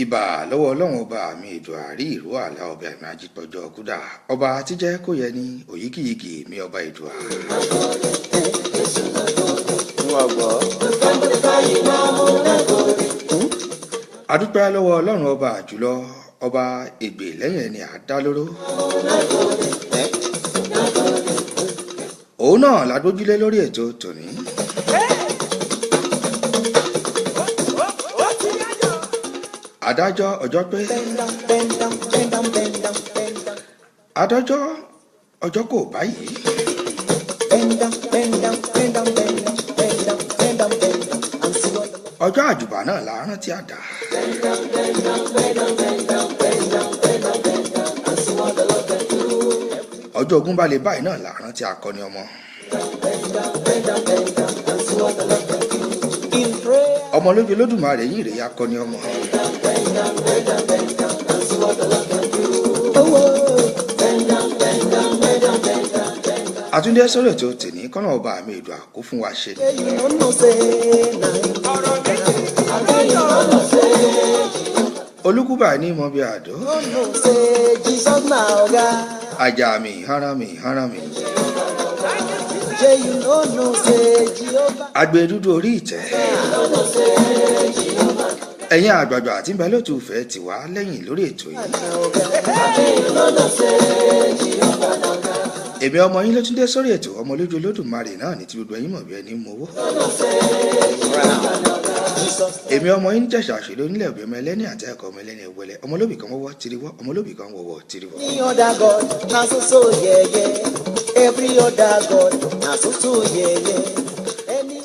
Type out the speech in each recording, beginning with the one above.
Ìbà lọ́wọ́ Ọlọ́run ọba mi ètò àrí ìró àlá ọbẹ̀ àmì ajípọ̀jọ́ kúdà ọba tíjẹ́ kó yẹ ní òyíkìyíkì mi ọba ètò à. Adúpẹ́ lọ́wọ́ Ọlọ́run ọba jùlọ ọba ègbè lẹ́yìn ẹni àdálóró. Òun náà la gbójúlé lórí ètò tòní. Adájọ́ ọjọ́ pé adájọ́ ọjọ́ kò báyìí. Ọjọ́ àjùbà náà la rántí àdá. Ọjọ́ ogun bá lè báyìí náà la rántí akọni ọmọ. Ọmọ lójú Olódùmarè yìí rèé akọni ọmọ. Àtúndé sọ̀rọ̀ ètò tèní kọ́nà ọba mi ìdùn àkó fún wa ṣe. Olúkúbà ní mọ bí àdó. Àjà mi hánra mi hánra mi. Àgbẹ̀ dúdú orí ìtẹ́. Ẹ̀yin àgbààgbà àti ìbẹ̀ lótú fẹ́ tì wá lẹ́yìn lórí ètò yìí. Èmi ọmọ yín ló tún dé sórí ètò ọmọ lójú Olódùmarè náà ní ti gbogbo ẹ̀yin mọ̀ bí ẹni mowó. Èmi ọmọ yín jẹ̀ṣà àṣèlú nílẹ̀ òbí ọmọ ẹlẹ́ni àti ẹ̀kọ́ ọmọ ẹlẹ́ni ẹ̀wẹ̀lẹ̀ ọmọlóbì kan wọ́wọ́ tiriwọ́ ọmọlóbì kan wọ̀wọ́ tiriwọ́. Every other God, na so so yeah yeah. Every other God, na so so yeah yeah.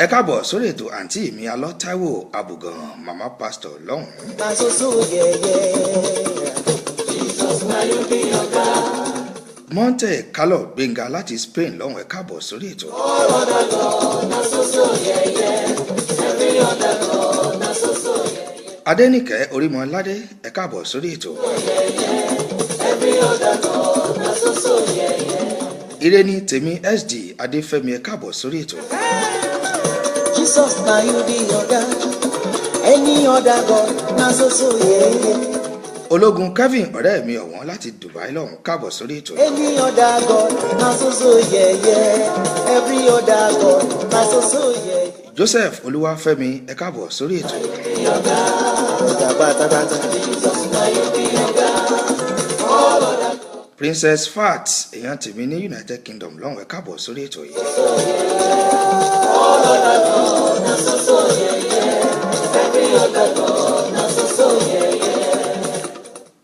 Ẹ káàbọ̀ sórí ètò àǹtí mi Alọ́ Táíwò Àbùgàn màmá pásítọ̀ lọ́hùn-ún. Na so so yeah yeah. Jesus, na you be oga. Monte Carlo Gbénga láti Spain lọ́hùn ẹ káàbọ̀ sórí ètò. All other God, na so so yeah yeah. Every other God, na so so yeah yeah. Adéníkẹ́ Orímọládé ẹ káàbọ̀ sórí ètò. Yeah yeah. Every other God, na so so yeah yeah. Ire ni tèmi SD Adéfẹ́mi ẹ káàbọ̀ sórí ètò. Jesus, na you be oga. Any other God, na so so yeah yeah. Ológun Kevin ọ̀rẹ́ mi ọ̀wọ́n láti Dubai lọ́hùn káàbọ̀ sórí ètò. Any other God, na so so yeah yeah. Every other God, na so so yeah yeah. Joseph Olúwafẹ́mi, ẹ káàbọ̀ sórí ètò. Ọ̀gá pátápátá. Princess Fat, èèyàn tèmi ní United Kingdom lọ́hùn, ẹ káàbọ̀ sórí ètò yìí.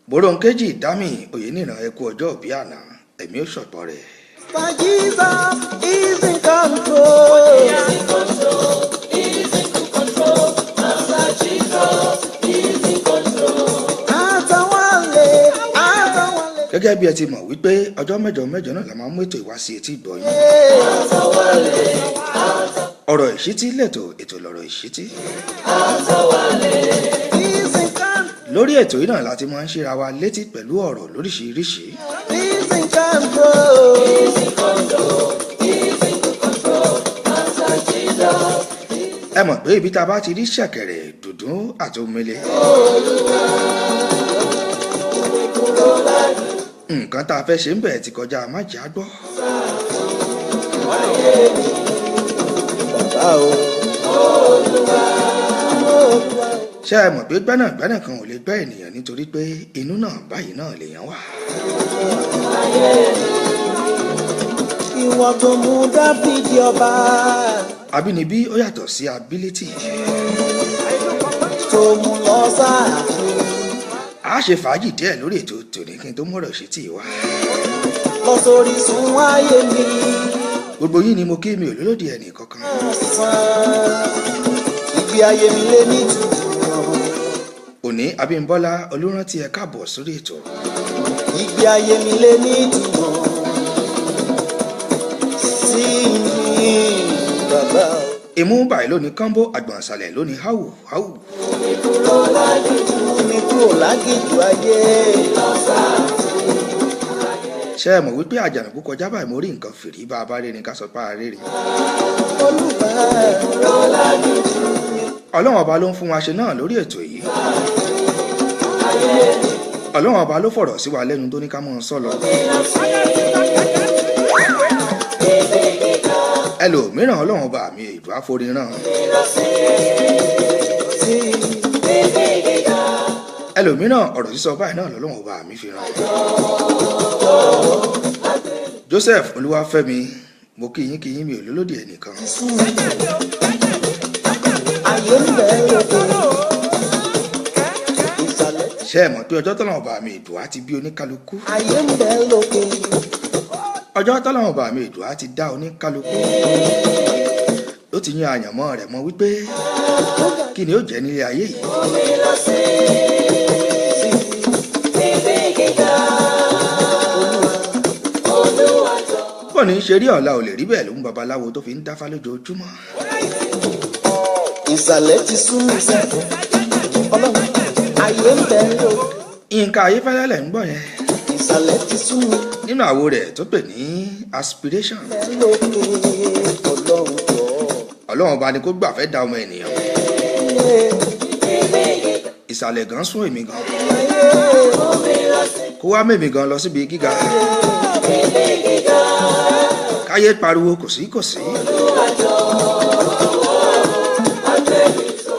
Bòròǹkejì Dami Oyèníran, ẹ kú ọjọ́ òbí àná, ẹ̀mí ó ṣọ̀pọ̀ rẹ̀. For Jesus is in control. Àtàwálé, àtàwálé. Gẹ́gẹ́ bí ẹ ti mọ̀ wípé ọjọ́ mẹ́jọ mẹ́jọ náà la máa ń mú ètò ìwá sí etí ìgbọ́ yín. Ọ̀rọ̀ ìṣítí lẹ̀tọ̀, ètò lọ̀rọ̀ ìṣítí. Is in control. Lórí ètò yìí náà la ti máa ń ṣíra wa létí pẹ̀lú ọ̀rọ̀ lóríṣiríṣi. Is in control. Ẹ mọ̀ pé ibi tá a bá ti rí ṣẹ̀kẹ̀rẹ̀ dùndún àti omele. Nǹkan tá a fẹ́ ṣe ń bẹ̀ ti kọjá májàá gbọ́. Bàbá o. Ṣé ẹ mọ̀ pé gbẹ́nàgbẹ́nà kan ò lè gbẹ́ ènìyàn nítorí pé inú náà báyìí náà lèèyàn wà. Ìwọ tó mú Dáfídì ọba. Abínibí ó yàtọ̀ sí ability. Tó mú lọ sáàfin. A ṣe fàájì díẹ̀ lórí ètò tòní kí n tó mọ̀rọ̀ ṣe tì í wá. Lọ sórí sun ayé mi. Gbogbo yín ni mo kí, mi ò lólòdì ẹnì kankan. Sàn. Ìgbé ayé mi lé ní ìtumọ̀. Òní Abímbọ́lá Olúrántí, ẹ káàbọ̀ sórí ètò. Ìgbé ayé mi lé ní ìtumọ̀. Sí mi bàbá o. Ìmú báyìí lónìí kánbó, àgbọ̀nsalẹ̀ lónìí háwù háwù. Mú mi kúrò lágìjù ayé. Ṣé ẹ mọ̀ wípé àjànàkú kọjá báyìí mo rí nǹkan fìrí, bá a bá rí ni ká sọ pé a rí rí. Olúwa. Ọlọ́run ọba ló ń fún wa ṣe náà lórí ètò yìí. Ọlọ́run ọba ló fọ̀rọ̀ sí wa lẹ́nu tó ní ká mọ́ ọ sọ lọ. Ẹlòmíràn ọlọ́run ọba mi èdò àforíran. Sí Ẹlòmíràn ọ̀rọ̀ sísọ báyìí náà lọ́lọ́run ọba mi fi ràn. Joseph Olúwafẹ́mi, mo kí yín kí yín, mi ò lólódì ẹnìkan. sùn. Ayé ń bẹ lókè. Ìsàlẹ̀. Ṣé ẹ mọ̀ pé ọjọ́ tọ́lọ́run ọba mi èdò á ti bí oníkálukú. Ayé ń bẹ lókè. Ọjọ́ tọ́lọ́run ọba mi èdò á ti dá oníkálukú. Ló ti yan àyànmọ́ rẹ̀ mọ́ wípé kí ni ó jẹ́ nílé ayé yìí. Bó ní ṣe rí ọ̀la ò lè rí bẹ́ẹ̀ ló ń babaláwo tó fi ń dáfá lójoojúmọ́. Ìsàlẹ̀ ti sún mi sẹ́. Ọlọ́run ayé ń bẹ lókè. Yínká Ayéfẹ́lẹ́ lẹ̀ ń gbọ́ yẹn. Ìsàlẹ̀ ti sún mi Nínú àwo rẹ̀ tó pè ní aspiration. bẹ lókè. Ọlọ́run jọ̀ọ́. Ọlọ́run ọba ni kó gbà fẹ́ da ọmọ ènìyàn. Ìsàlẹ̀ gan sún èmi gan. Kó wá mèmí gan lọ síbi gíga. Káyé pariwo kò sí kò sí.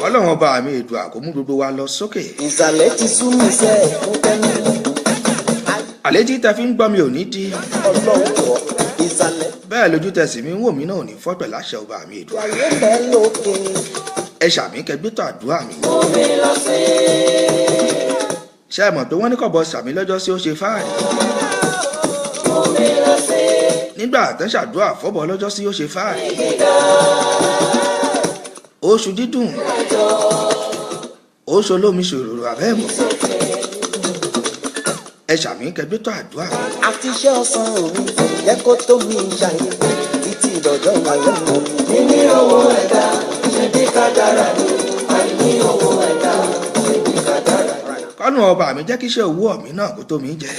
Ọlọ́run ọba mi èdò àkómú gbogbo wa lọ sókè. Ìsàlẹ̀ ti sún mi sẹ́. Mo tẹnu. Àlétí tẹ fi ń gbọ́ mi ò ní di. Ọlọ́run jọ̀ọ́. Ìsàlẹ̀ Bẹ́ẹ̀ lójú tẹsí mi ń wò mí náà ò ní fọ́ pẹ̀lú àṣẹ ọba mi èdò. ayé ń bẹ lókè. Ẹ ṣàmì kẹgbẹ́tọ̀ àdúrà mi. Ṣé ẹ mọ̀ pé wọ́n ní kọ̀bọ sàmì lọ́jọ́ sí ó ṣe fáàrí. Nígbà tán ṣàdúrà fọ́bọ̀ lọ́jọ́ sí ó ṣe fáàrí. Oṣù dídùn, oṣù olómi ṣòròrò àbẹ́ẹ̀mọ̀. Ẹ ṣàmì kẹgbẹ́tọ̀ àdúrà mi. Àti iṣẹ́ ọ̀sán mi jẹ́ kó tó mi ṣàyè títí ìdọ̀jọ́ alẹ́ mi. Níní owó ẹ̀dá ṣe bí kádàrá ni. Àìní owó ẹ̀dá ṣe bí kádàrá ni. Kọ́nù ọba mi jẹ́ kí iṣẹ́ owó mi náà kó tó mi jẹ.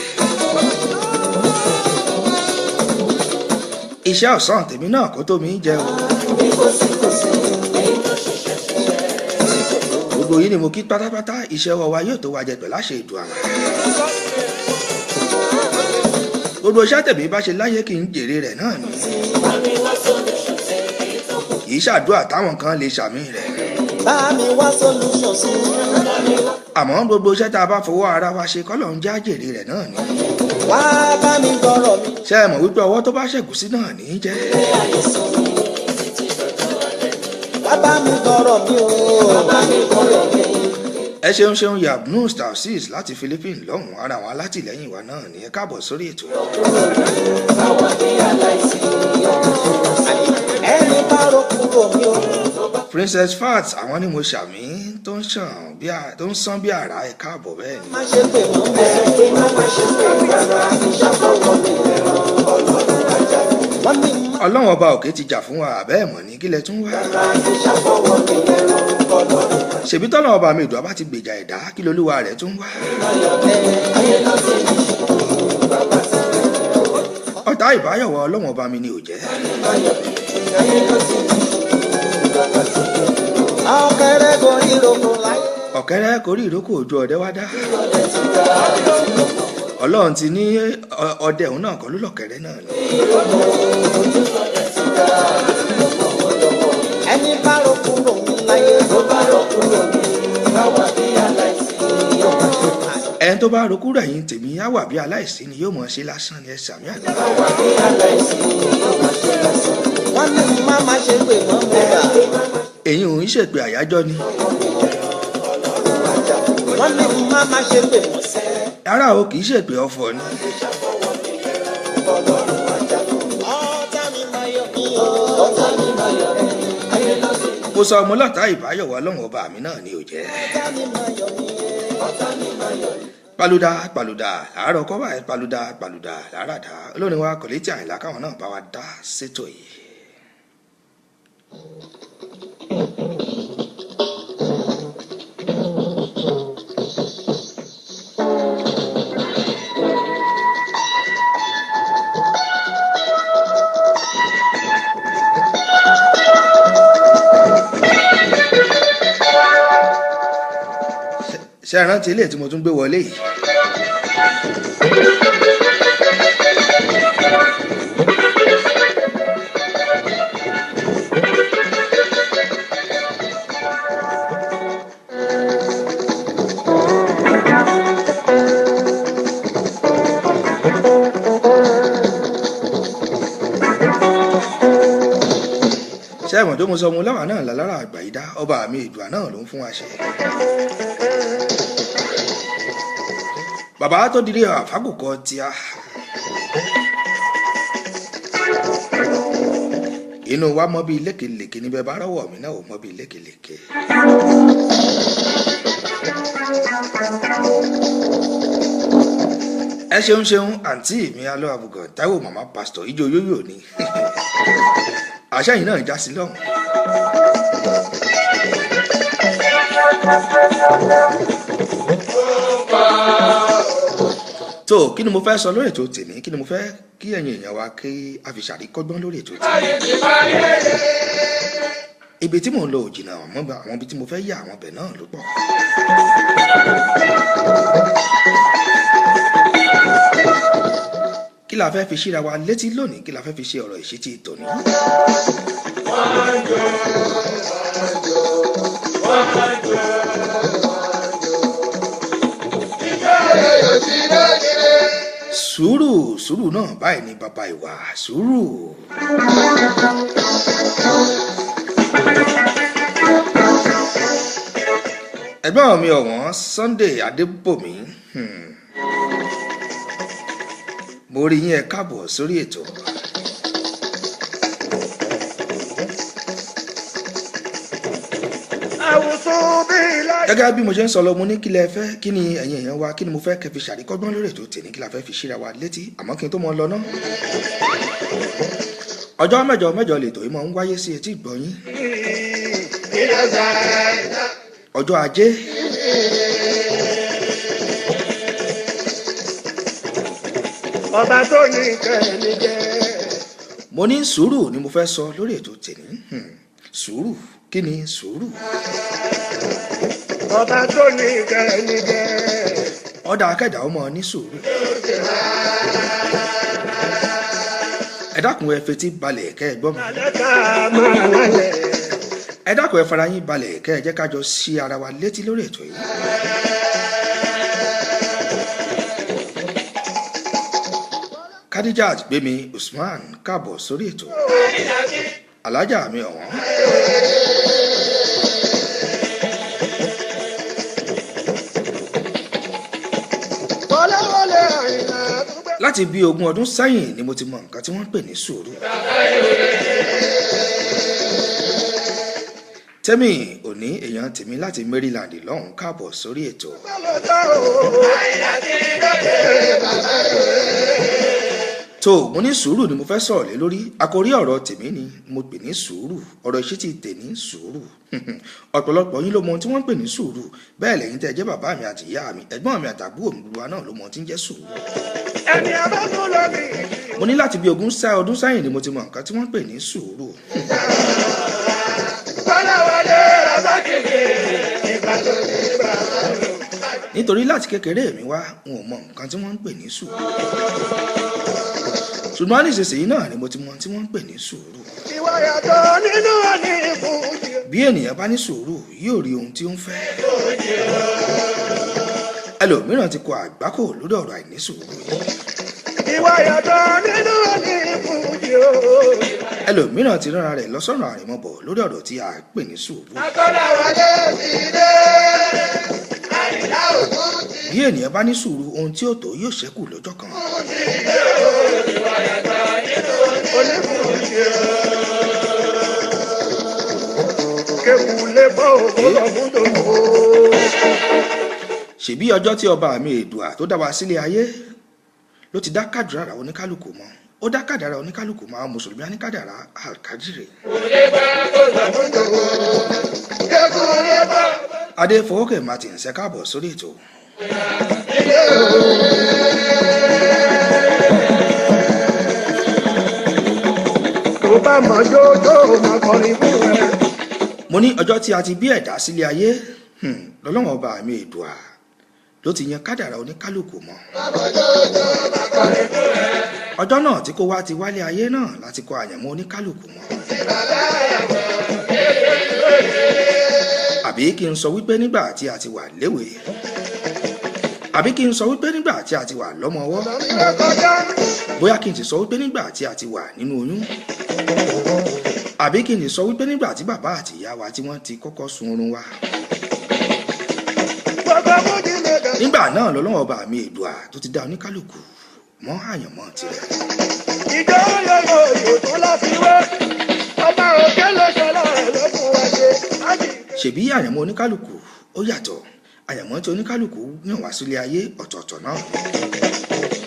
Iṣẹ́ ọ̀sán tèmi náà kó tó mi jẹ o. Bí kò sí kò sí, èyí tó ṣiṣẹ́ ṣiṣẹ́. Gbogbo yìí ni mo kí pátápátá, iṣẹ́ ọwọ́ wa yóò tó wa jẹ pẹ̀lú àṣẹ ètò àrà. Gbogbo iṣẹ́ tèmi bá ṣe láyé kí n jèrè rẹ̀ náà ni. Kì í Kì í ṣàdúrà táwọn kan lè ṣàmì rẹ̀. Bá mi wá solution sí. Àmọ́ gbogbo iṣẹ́ tá a bá fọwọ́ ara wa ṣe kọ́lọ̀ ń jájèrè rẹ̀ náà ni. Wá bá mi gbọ́rọ̀ mi. Ṣé ẹ mọ̀ wípé ọwọ́ tó bá ṣẹ̀gúsí náà ní í jẹ́. Wá bá mi gbọ́rọ̀ mi o. Wá bá mi gbọ́rọ̀ mi. Ẹ ṣeun ṣeun Yabnu Star 6 láti Philippines lọ́hùn-ún, ara àwọn alátìlẹ́yìn wa náà ní. Ẹ káàbọ̀ sórí ètò. Ẹni bá ro kúrò mi o. Princess Fat, àwọn ni mo ṣàmì tó ń sàn bí tó ń sán bí àrá. Ẹ káàbọ̀ bẹ́ẹ̀ ni. Má ṣe pè mọ́, mo sọ pé má má ṣe pè rárá. Ìṣàfọwọ́ mi lẹ́rọ ọlọ́run ajá. Wọ́n ní má Ọlọ́run ọba òkè ti jà fún wa, àbẹ́ ẹ̀mọ́ ní kílẹ̀ tún wá. ìṣàfọwọ́ mi lẹ́rọ ọlọ́run. Ṣèbí tọ́lọ́ ọba mi ìdùn abá ti gbèjà ẹ̀dá, kí lolúwa rẹ̀ tún wá. Ọ̀tá ìbáyọ̀wọ̀ ọlọ́run ọba mi ni ò jẹ́. Ọ̀kẹ́rẹ́ gorí roko láyé. Ọ̀kẹ́rẹ́ korí ìrókò ojú ọdẹ wá dá. Ọlọ́run ti ní ọdẹ òun náà kọ́ ló lọ̀kẹ́rẹ́ náà ni. Ẹni bá ro kúrò mi láyé. Tó bá ro kúrò mi, bá wà bí aláìsí. Ẹni tó bá rokú rẹ̀ yín tèmi á wà bí aláìsí ni, yóò mọ̀ ṣe lásán ni. Ẹ sàmì àná. Wọ́n ní má má ṣe pè mọ́, mo gbà. Èyí òun ṣèpè àyájọ́ ni. Wọ́n ní má má ṣe pè mọ́ sẹ́. Rárá o, kì í ṣèpè ọ̀fọ̀ ni. Ọ̀tá mi máa yọ mí o. Ọ̀tá mi máa yọ mí. Mo sọ ọmọ lọ́tà ìbáyọ̀wọ̀ ọlọ́run ọba mi náà ni ò jẹ́. Ọ̀tá mi máa yọ mí. Ọ̀tá mi máa yọ mí. Paluda paluda làárọ̀ kọ́ba ẹ̀, paluda paluda làáràdá. Olórin wa Kọ̀létì Àyìnlá káwọn náà bá wa dá sétò yìí. Ṣé ẹ rántí ilé tí mo tún gbé wọlé yìí? Ṣé ẹ̀wọ̀n tó mo sọ mo láwa náà lálára àgbà yìí dá ọba mi ìdùà náà ló ń fún wa ṣe. Bàbá tó dirí àfákùkọ tí a. Inú wa mọ́ bíi lékelèké níbẹ̀ bá rọ́wọ́ mi náà ò mọ́ bíi lékelèké. Ẹ ṣeun ṣeun àǹtí mi alọ́ àbùgàn Táíwò màmá pásítọ̀ ijó yóyò ni. Àṣà yìí náà já sí lọ́hùn. Tó kí ni mo fẹ́ sọ lórí ètò tèmi? Kí ni mo fẹ́ kí ẹ̀yin èèyàn wa kí a fi ṣàríkọ́gbọ́n lórí ètò tèmi? Ibi tí mò ń lọ ò jìnnà, àmọ́ àwọn ibi tí mo fẹ́ yà àwọn ibẹ̀ náà ló pọ̀. Kí la fẹ́ fi síra wa létí lónìí? Kí la fẹ́ fi ṣe ọ̀rọ̀ ìṣítí tòní? Sùúrù, sùúrù náà báyìí ni bàbá ìwà sùúrù. Ẹ̀gbọ́n mi ọ̀wọ́n Sunday Adébòmí, mo rí yín, ẹ káàbọ̀ sórí ètò. Gẹ́gẹ́ bí mo ṣe ń sọ lọ, mo ní kí lẹ fẹ́, kí ni ẹ̀yin èèyàn wa, kí ni mo fẹ́ kẹ́ fi ṣàríkọ́gbọ́n lórí ètò tèmi, kí la fẹ́ fi ṣíra wa létí? Àmọ́ kí n tó mọ lọ ná. Ọjọ́ mẹ́jọ mẹ́jọ lètò yìí máa ń wáyé sí etí ìgbọ̀nyín. Ọjọ́ ajé. Ọba tó ní kẹ́ni jẹ́. Mo ní sùúrù ni mo fẹ́ sọ lórí ètò tèmi. Sùúrù, kí ni sùúrù? Ọba tó ní kẹ́ni jẹ́. Ọ̀dà akẹ́dà ọmọ ní sùúrù. Ẹ Dákun, ẹ fetí balẹ̀ kẹ́ ẹ gbọ́ mi. Ẹ dákun, ẹ fara yín balẹ̀ kẹ́ ẹ jẹ́ ká jọ sí ara wa létí lórí ètò yìí. Khadijat Gbémi Usman, káàbọ̀ sórí ètò. Alájà mi ọ̀wọ́n. Láti bí 20 ọdún sẹ́yìn ni mo ti mọ nǹkan tí wọ́n ń pè ní sùúrù. Tẹ́mi òní, èèyàn tèmi láti Maryland lọ́hùn, káàbọ̀ sórí ètò. Tó mo ní sùúrù ni mo fẹ́ sọ̀rọ̀ lé lórí. Àkórí ọ̀rọ̀ tèmi ni mo pè ní sùúrù. Ọ̀rọ̀ ìṣítí tèmi, sùúrù. Ọ̀pọ̀lọpọ̀ yín ló mọ ohun tí wọ́n ń pè ní sùúrù. Bẹ́ẹ̀ lẹ́yìn tẹ́ ẹ jẹ́ bàbá mi àti ìyá mi, ẹ̀gbọ́n mi àtàbúrò mi, gbogbo wa náà ló mọ ohun tí ń jẹ́ sùúrù. Mo ní láti bí 20 ọdún sẹ́yìn ni mo ti mọ nǹkan tí wọ́n ń pè ní sùúrù. Nítorí láti kékeré mi wá, n ò mọ nǹkan tí wọ́n ń pè ní sùúrù, ṣùgbọ́n nísinsìnyí náà ni mo ti mọ ohun tí wọ́n ń pè ní sùúrù. Bí ènìyàn bá ní sùúrù, yóò rí ohun tí ó ń fẹ́. Ẹlòmíràn ti kọ àgbákò lórí ọ̀rọ̀ àìní sùúrù yìí. Ìwà yàtọ̀ nínú ní fújì o. Ẹlòmíràn ti rán rẹ̀ lọ́sọ̀rọ̀ àrèmọ́bọ̀ lórí ọ̀rọ̀ tí a pè ní sùúrù. Akọ́láwọlé ti dé. Àyìnlá ògún ti Bí ènìyàn bá ní sùúrù, ohun tí ó tó yóò ṣẹ́kù lọ́jọ́ kan. dé o. Ìwà yàtọ̀ nínú onífújì o. Kéwù lè bọ́ òkú lọ fún tòun. Ṣèbí ọjọ́ tí ọba mi Èdùà tó dá wa sílé ayé ló ti dá kádàrá oníkálukú mọ́. Ó dá kádàrá oníkálukú mọ́. Àwọn mùsùlùmí á ní kádàrá alkadiri. Kéwù lè bọ́. Adé Fọwọ́kẹ́ Martin ṣe, káàbọ̀ sórí ètò. Tó bá mọ̀ jójó máa kọrin fún ẹ. Mo ní ọjọ́ tí a ti bí ẹ̀dá sílé ayé, lọ́lọ́wọ́n ọba mi Èdùà ló ti yan kádàrá oníkálukú mọ́. Ọjọ́ náà tí kò wá ti wálé ayé náà láti kọ àyànmọ́ oníkálukú mọ́. Àbí kí n sọ wípé nígbà tí a ti wà léwe, àbí kí n sọ wípé nígbà tí a ti wà lọ́mọ ọwọ́, bóyá kí n sì sọ wípé nígbà tí a ti wà nínú oyún, àbí kí n sì sọ wípé nígbà tí bàbá àti ìyá wa tí wọ́n ti kọ́kọ́ sun oorun wa, nígbà náà lọ́lọ́wọ́ ọba mi Èdùà tó ti dá oníkálukú mọ́ àyànmọ́ tirẹ̀. Ìjọ yòyò yòó tó láfiwé. Ọba òkè ló ṣọlá rẹ̀ ló fún wa ṣe. Ájì. Ṣèbí àyànmọ́ oníkálukú ó yàtọ̀. Àyànmọ́ tí oníkálukú yàn wá sílé ayé ọ̀tọ̀ọ̀tọ̀ náà.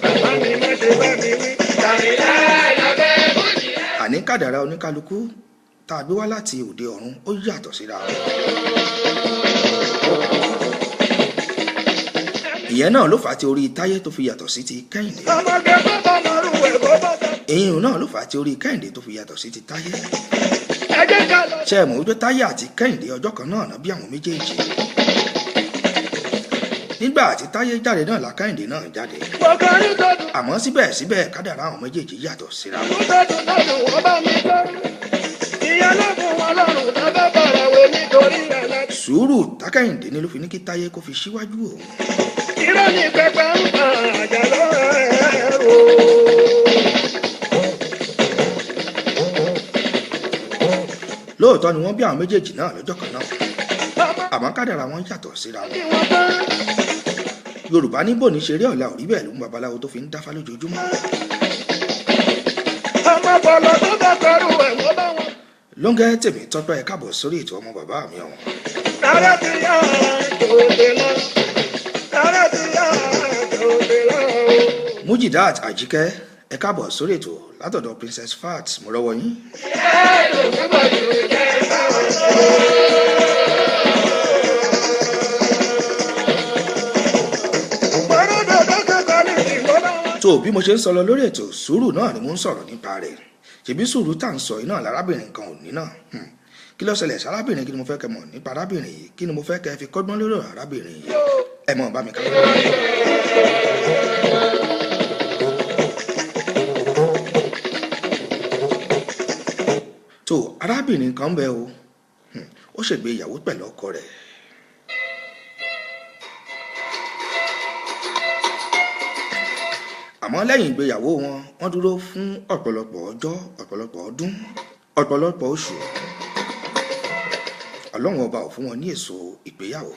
Bàbá mi má ṣe bá mi wí. Àní kádàrá oníkálukú tá a gbé wá láti òde ọ̀run ó yàtọ̀ síra wọn. Ìyẹn náà ló fà á tí orí Táyé tó fi yàtọ̀ sí ti Kẹ́hìndé. Ọmọge tó bá mọ̀rú ẹ̀ kó bá ta. Ìyẹn náà ló fà á tí orí Kẹ́hìndé tó fi yàtọ̀ sí ti Táyé. Ẹ jẹ́ ká lọ. Ṣé ẹ mọ̀ wípé Táyé àti Kẹ́hìndé, ọjọ́ kan náà ná bí àwọn méjèèjì? Nígbà tí Táyé jáde náà la Kẹ́hìndé náà jáde. Mo kọrin tó dùn. Àmọ́ síbẹ̀síbẹ̀, kádàrá àwọn méjèèjì yàtọ̀ síra wọn. Tó dùn tó dùn wọ́n bá mi gbọ́. Ìyá ló fún wọn lọ́rùn tó bá bọ̀rọ̀ wé nítorí ẹ̀lẹ́. Sùúrù tákẹ́hìndé ni ló fi ní kí Táyé kó fi síwájú òun. Irọ́ ni pẹpẹ ń pa àjà lọ́rọ̀ ẹ̀ o. Lóòótọ́ ni wọ́n bí àwọn méjèèjì náà lọ́jọ́ kan náà, Ọmọ àmọ́ kádàrá wọn yàtọ̀ síra wọn. kí wọ́n tán. Yorùbá ní bòní ṣeré ọ̀la ò rí bẹ́ẹ̀ ló ń babaláwo tó fi ń dáfá lójoojúmọ́. Ọmọ bọ̀lọ̀ tó bá kọrù ẹ̀ wọ́n bá wọn. Lóńgẹ́ tèmi tọ́pẹ́, ẹ káàbọ̀ sórí ètò, ọmọ bàbá mi ọ̀hún. Tààrà ti yá tòde lọ. Tààrà ti yá tòde lọ. Mujidat Àjíkẹ́, ẹ káàbọ̀ sórí ètò látọ̀dọ̀ Princess Fat, mo rọ́wọ́ yín. Ẹ̀ẹ́dùn púpọ̀ jù jẹ́ báwọn ṣe. Gbọ́dọ̀ dọ́kítà ní ìwọ́ bá wọn. Tó bí mo ṣe ń sọ lọ lórí ètò, sùúrù náà ni mo ń sọ̀rọ̀ nípa rẹ̀. Ṣèbí sùúrù tá à ń sọ iná lárábìnrin kan ò ní náà. Kí ló ṣẹlẹ̀ sárábìnrin? Kí ni mo fẹ́ kẹ́ mọ̀ nípa arábìnrin yìí? Kí ni mo fẹ́ kẹ́ fi kọ́gbọ́n lórí ọ̀rọ̀ arábìnrin yìí? Ẹ mọ̀ bá mi ká. Tó arábìnrin kan bẹ o, ó ṣègbéyàwó pẹ̀lú ọkọ rẹ̀. Àmọ́ lẹ́yìn ìgbéyàwó wọn, wọ́n dúró fún ọ̀pọ̀lọpọ̀ ọjọ́, ọ̀pọ̀lọpọ̀ ọdún, ọ̀pọ̀lọpọ̀ oṣù. Ọlọ́run ọba ò fún wọn ní èso ìgbéyàwó.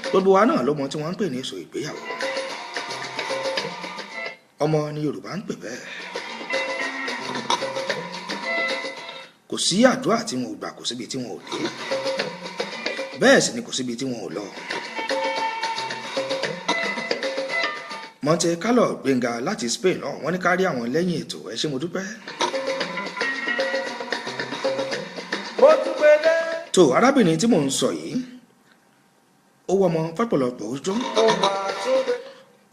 Gbogbo wa náà ló mọ tí wọ́n ń pè ní èso ìgbéyàwó. Ọmọ ni Yorùbá ń pè bẹ́ẹ̀. Kò sí àdúrà tí wọn ò gbà, kò síbi tí wọn ò dé. Bẹ́ẹ̀ sì ni kò síbi tí wọn ò lọ. Monte Carlo Gbénga láti Spain náà wọ́n ní ká rí àwọn lẹ́yìn ètò. Ẹ ṣé, mo dúpẹ́. Mo tún gbé dé. Tó arábìnrin tí mò ń sọ yìí, ó wọ́ ọmọ fọ́pọ̀lọpọ̀ ọdún, Mo máa tún gbé.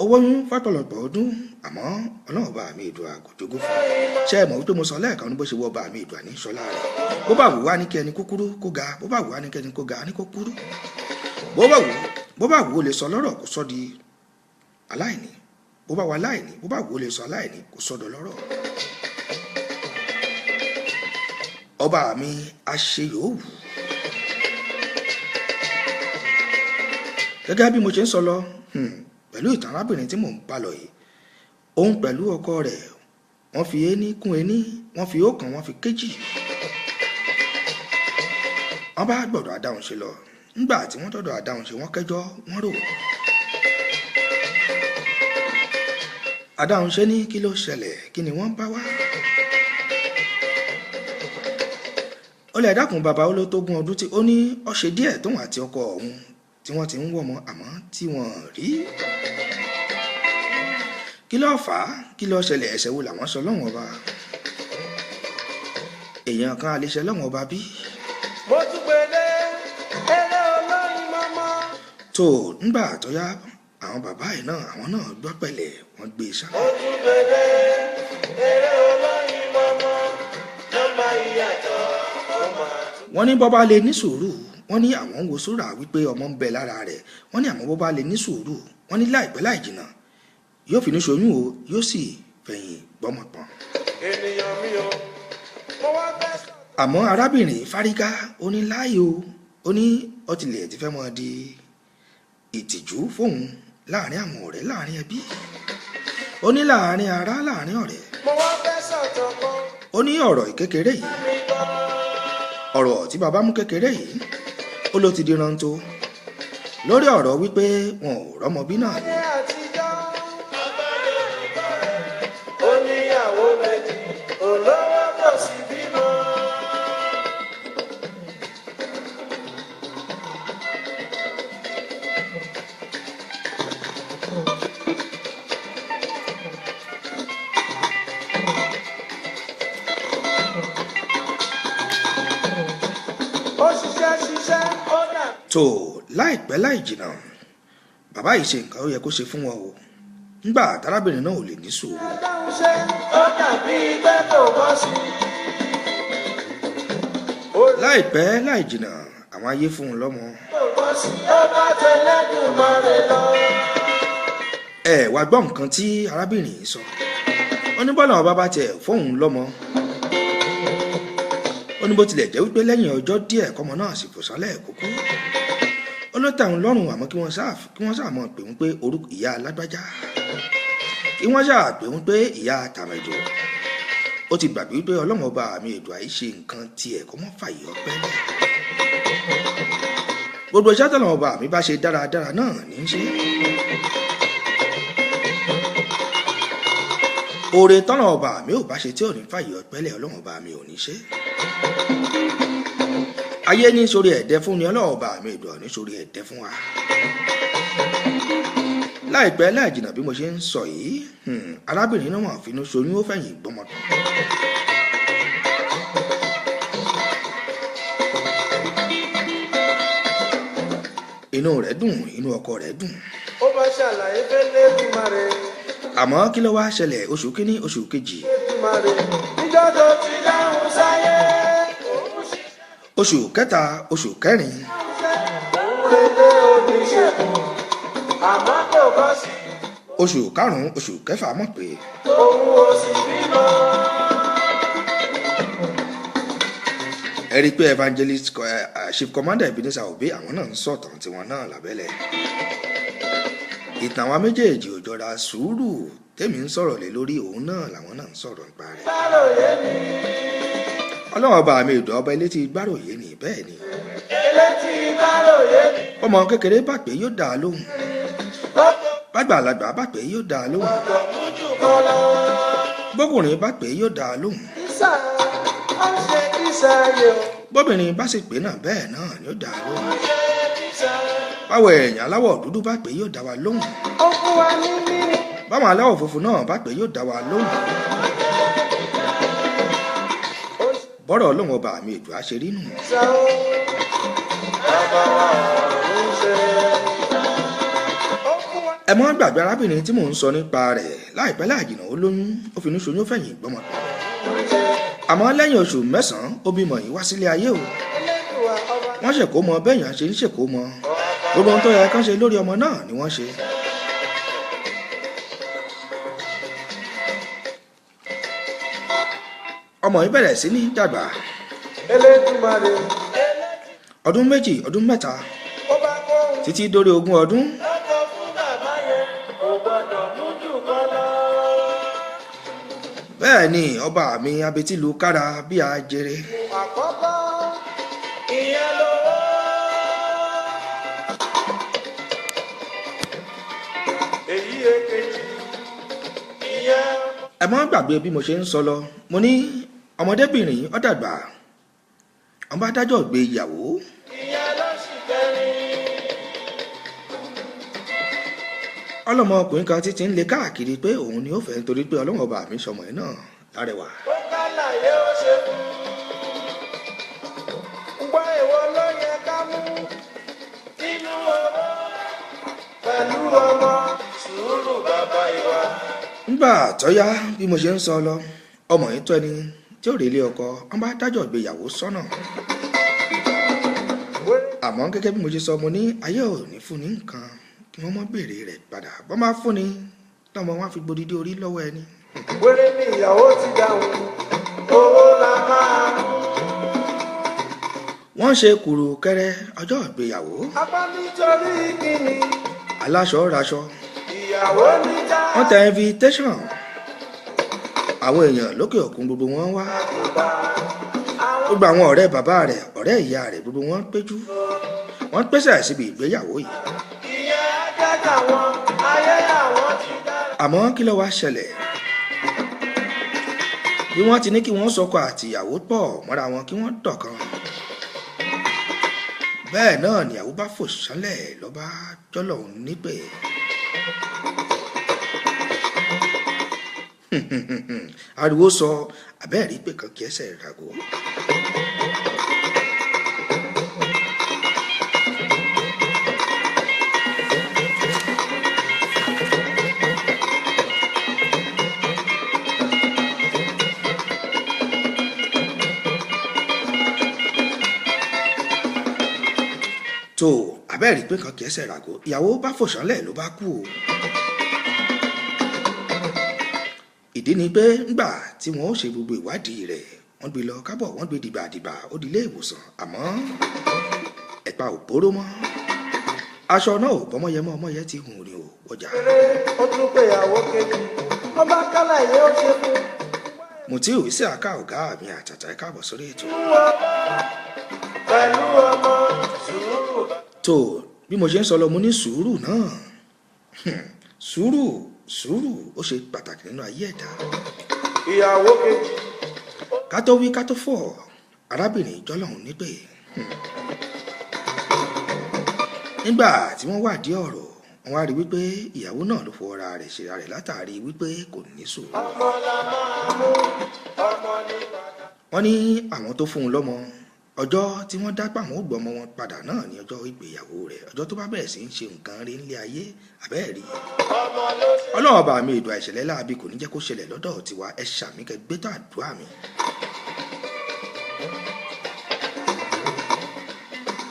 ó wọ́yún fọ́pọ̀lọpọ̀ ọdún, àmọ́ Ọlọ́run bá mi ìdùà kò jogún fún un. Ṣé ẹ mọ̀ wípé mo sọ lẹ́ẹ̀kan ní bó ṣe wọ́ bá mi ìdùà ní sọlá rẹ̀? Bó bá wù wá ní kí ẹni kúkúrú kó ga, bó bá wù wá ní kí ẹni kó ga ní kó kúrú. Bó bá wù ó lè sọ lọ́rọ̀ kó sọ di aláìní. Bó bá wà aláìní, bó bá wù ó lè sọ aláìní kó sọ dọlọ́rọ̀. Ọba mi aṣeyòówù. Gẹ́gẹ́ bí mo ṣe ń sọ lọ, pẹ̀lú ìtàn arábìnrin tí mò ń bá lọ yìí, òun pẹ̀lú ọkọ rẹ̀ wọ́n fi ení kún ení, wọ́n fi ọ̀kan, wọ́n fi kéjì. Wọ́n bá gbọ́dọ̀ adáhunṣe lọ. Nígbà tí wọ́n dọ̀dọ̀ adáhunṣe, wọ́n kẹ́jọ́, wọ́n rò. Adáhunṣe ní kí ló ṣẹlẹ̀, kí ni wọ́n bá wá. Ó lè dákun bàbá, ó ló tógún ọdún tí ó ní ó ṣe díẹ̀ tóun àti ọkọ òun tí wọ́n ti ń wọ́mọ àmọ́ tí wọ́n rí. Kí ló fà á? Kí ló ṣẹlẹ̀? Ẹ̀ṣẹ̀ wo làwọn sọ lọ́wọ́n ọba? Èèyàn kan a lè ṣe lọ́wọ́n ọba bí? Mo tún gbé dé. Eré olóyin mọ́mọ́. Tó nígbà tó yá, àwọn bàbá yìí náà, àwọn náà gbọ́ pẹ̀lẹ́, wọ́n gbé e sá. Mo tún gbé dé. Eré olóyin mọ́mọ́. Nọ́mbà ìyàtọ̀. Mo máa tún. Wọ́n ní bọ́bá lè ní sùúrù, wọ́n ní àwọn ń wo sóra wípé ọmọ ń bẹ lára rẹ̀. Wọ́n ní àmọ́ bọ́bá lè ní sùúrù, wọ́n ní láìpẹ́ láì jìnnà yóò fi ní ṣoyún o, yóò sì fẹ̀yìn gbọ́mọ pọ̀n. Ènìyàn mi o. Mo wá fẹ́ sọ. Àmọ́ arábìnrin fárígá, ó ní láàyò, ó ní ọtìlẹ̀ ti fẹ́ mọ́ di ìtìjú fóun láàrin àwọn ọ̀rẹ́, láàrin ẹbí, ó ní láàrin ará, láàrin ọ̀rẹ́. Mo wá fẹ́ sọ̀tọ̀ kan. Ó ní ọ̀rọ̀ ìkékeré yìí, Mi gbọ́. ọ̀rọ̀ tí bàbá mú kékeré yìí, ó ló ti di rántó lórí ọ̀rọ̀ wípé wọn ò rọ́mọ bí náà ni. Ayé àtijọ́. Ó níyàwó méjì, olówó kò sí bímọ. Ó ṣiṣẹ́ ṣiṣẹ́, ó dà. Tó láìpẹ́ láì jìnnà, bàbá yìí ṣe nǹkan ó yẹ kó ṣe fún wọn o, nígbà tárábìnrin náà ò lè ní sùúrù. Dáhùn ṣe, ó dàbí pé kò bọ́ sí i. Ó Láìpẹ́ láì jìnnà, àwọn ayé fún un lọ́mọ. kò bọ́ sí i. Ó bá tẹlẹ́dùmarè lọ. Ẹ wá gbọ́ nǹkan tí arábìnrin yìí sọ. Ó ní bọ́lá ọba bá tiẹ̀ fóun lọ́mọ, ó ní bó tilẹ̀ jẹ́ wípé lẹ́yìn ọjọ́ díẹ̀ kọ́mọ náà sì fò sálẹ̀ kókó, ó ló tẹ́ òun lọ́rùn, àmọ́ kí wọ́n sáà mọ̀ pé òun pé orúkọ ìyá alágbájá, kí wọ́n sáà pé òun pé ìyá tàmẹ̀dò. Ó ti gbàgbé wípé Ọlọ́run ọba mi èdò àìṣe nǹkan tiẹ̀ kó mọ́ fàyè ọpẹ́ lẹ̀. Gbogbo iṣẹ́ tọ́lọ́run ọba mi bá ṣe dáradára náà ní í ṣe. Oore tọ́lọ́run ọba mi ò bá ṣe tí ò ní fàyè ọpẹ́ lẹ̀, Ọlọ́run ọba mi ò ní ṣe. Ayé ní sórí ẹ̀dẹ́ fún ni, Ọlọ́run ọba mi èdò ní sórí ẹ̀dẹ́ fún wa. Láìpẹ́ láì jìnnà bí mo ṣe ń sọ yìí, arábìnrin náà wọ́n finú ṣoyún, ó fẹ̀yìn gbọ́mọ. Inú rẹ̀ dùn, inú ọkọ rẹ̀ dùn. Ó bá ṣàlàyé fẹ́lẹ́dùmarè. Àmọ́ kí ló wá ṣẹlẹ̀? Oṣù kínní, oṣù kejì, Fẹ́lẹ́dùmarè. Níjọ́ tó ti dáhùn sáyé. Òun ṣiṣẹ́ oṣù kẹta, oṣù kẹrin, ṣiṣẹ́. Òun relé oníṣègùn. Àmọ́ kò bọ́ sí i. oṣù karùn-ún, oṣù kẹfà mọ̀ pé Òun ò sì bímọ. Ẹ rí i pé evangelist chief commander Ebenezer Obey àwọn náà ń sọ̀tàn tiwọn náà lábẹ́lẹ̀. Ìtàn àwọn méjèèjì ò jọra. Sùúrù tèmi ń sọ̀rọ̀ lé lórí òun náà làwọn náà ń sọ̀rọ̀ nípa rẹ̀. Gbàròyé ni. Ọlọ́run ọba mi ìdọ̀ ọba ilé ti gbáròyé ni bẹ́ẹ̀ ni. Elétí gbàròyé ni. Ọmọ kékeré bá pé yóò dá a lóhùn, Lọ́pọ̀ bàgbàlagbà bá pé yóò dá a lóhùn, gbọ́dọ̀ mú jù kọ́ lọ. bọ́kùnrin bá pé yóò dá a lóhùn, Ìsà á ṣe ìsà yìí o. bóbìnrin bá sì pé náà bẹ́ẹ̀ náà ni ó dá a lóhùn, Ó ṣe ìsà. báwo èèyàn aláwọ̀ dúdú bá pé yóò dá wa lóhùn, Ó fún wa ní mímí. báwọn aláwọ̀ funfun náà bá pé yóò dá wa lóhùn. Ó ṣe Bọ́rọ̀ ọlọ́run ọba mi ètò àṣírí nù. ìsà o. Bàbá wa ń ṣe. Ó fún wa. Ẹ mọ́ gbàgbé arábìnrin tí mò ń sọ nípa rẹ̀. Láìpẹ́ láìjìnà ó lóyún, ó fi inú ṣoyún fẹ̀yìn gbọ́mọ. Àmọ́ lẹ́yìn oṣù 9 ó bímọ yìí wá sílé ayé o. Elédùà ọba. Wọ́n ṣèkó mọ bẹ́yàn ṣe ń ṣèkó mọ. Gbogbo ohun tó yẹ kán ṣe lórí ọmọ náà ni wọ́n ṣe. Ọmọ yìí bẹ̀rẹ̀ sí ní dàgbà. Elédùmarè. Ọdún 2, ọdún 3, Ó bá kó ohun títí dórí 20 ọdún. lọ́kọ̀ fún bàbá yẹn. Kò gbọ́dọ̀ mú jù kọ́ lọ. Bẹ́ẹ̀ ni ọba mi abetílu kára bí ajere. Àkọ́kọ́ ìyẹn lówó. Èyí èkejì ìyẹn. Ẹ mọ́ gbàgbé bí mo ṣe ń sọ lọ, mo ní ọmọdébìnrin yìí ó dàgbà, wọ́n bá dájọ́ gbé ìyàwó. Ìyẹn ló sì kẹrin. Ọlọ́mọkùnrin kan títí ń le káàkiri pé òun ni ó fẹ́ nítorí pé ọlọ́run ọba mi sọmọ ẹ̀ náà lárẹwà. Ó kálàyé ó ṣe fún. Gbọ́ èwo ló yẹ ká mú nínú owó pẹ̀lú ọmọ sùúrù bàbá ìwà. Nígbà tó yá bí mo ṣe ń sọ lọ, ọmọ yìí tó ẹni tí ó rèé lé ọkọ, wọ́n bá dájọ́ ìgbéyàwó sọ́nà. Àmọ́ gẹ́gẹ́ bí mo ṣe sọ, mo ní ayé ò ní fún ní nǹkan kí wọ́n mọ́ béèrè rẹ̀ padà. Bọ́n bá fún ni lọ́mọ wọn á fi gbódìdí orí lọ́wọ́ ẹni. Wéré ni ìyàwó ti dáhùn, owó la máa mú. Wọ́n ṣe kùrùkẹrẹ ọjọ́ ìgbéyàwó. Apá nítorí kíni Aláṣọ raṣọ, ìyàwó ní já. wọ́n tẹ invitation, àwọn èèyàn lókè òkun gbogbo wọn wá. Àwọn Gbogbo àwọn ọ̀rẹ́ bàbá rẹ̀, ọ̀rẹ́ ìyá rẹ̀, gbogbo wọn péjú, wọ́n pèsè síbi ìgbéyàwó yìí. ìyẹn á jẹ́ káwọn ayé àwọn ti dára. Àmọ́ kí ló wá ṣẹlẹ̀? Bí wọ́n ti ní kí wọ́n sọkọ àtìyàwó pọ̀ mọ́ra wọn kí wọ́n dọ̀kan, bẹ́ẹ̀ náà nìyàwó bá fò sánlẹ̀ lọ́ba jọ́lọ̀ nípè. Ariwo sọ abẹ́ẹ̀rí pé kan kí ẹsẹ̀ ràgó. Tó abẹ́ẹ̀rí pé kan kí ẹsẹ̀ ràgó, ìyàwó bá fò sánlẹ̀ ló bá kú o. Ìdí ni pé ńgbà tí wọ́n ó ṣe gbogbo ìwádìí rẹ̀, wọ́n gbé lọ kábọ̀, wọ́n gbé dìgbàdìgbà ó di ilé ìwòsàn, àmọ́ ẹ̀pà ò bóró mọ́, aṣọ náà ò bọ́mọ́yẹ mọ́, ọmọyẹ ti hùn rìn ò wọjà. Eré ó tún pé ìyàwó kejì, ọba kálàyé ó ṣe fún. Mutiu Isiaka ọ̀gá mi àtàtà, ẹ káàbọ̀ sórí ètò. Pẹ̀lú ọmọ sùúrù. Tó bí mo ṣe ń sọ lọ, mo ní sùúrù náà, sùúrù, sùúrù ó ṣe pàtàkì nínú ayé ẹ̀dá. Ìyàwó kejì. Ká tó wí ká tó fọ̀, arábìnrin jọlọ́hún nípè. Nígbà tí wọ́n wádìí ọ̀rọ̀, wọ́n wá rí wípé ìyàwó náà ló fọwọ́ ra rẹ̀ ṣera rẹ̀ látàrí wípé kò ní sùúrù. Ọmọ la máa mú, ọmọ ní bàtà. Wọ́n ní àwọn tó fún un lọ́mọ, ọjọ́ tí wọ́n dá pàwọn ò gbọ́mọ wọn padà náà ní ọjọ́ ìgbéyàwó rẹ̀, ọjọ́ tó bá bẹ̀rẹ̀ sí í ṣe nǹkan rí nílé ayé àbẹ́ẹ̀rí. Ọmọ ló ṣe. Ọlọ́run ọba mi ìdùn àìṣẹ̀lẹ̀ láabi kò ní jẹ́ kó ṣẹlẹ̀ lọ́dọ̀ tiwa. Ẹ ṣàmì kẹ gbé tó àdúrà mi.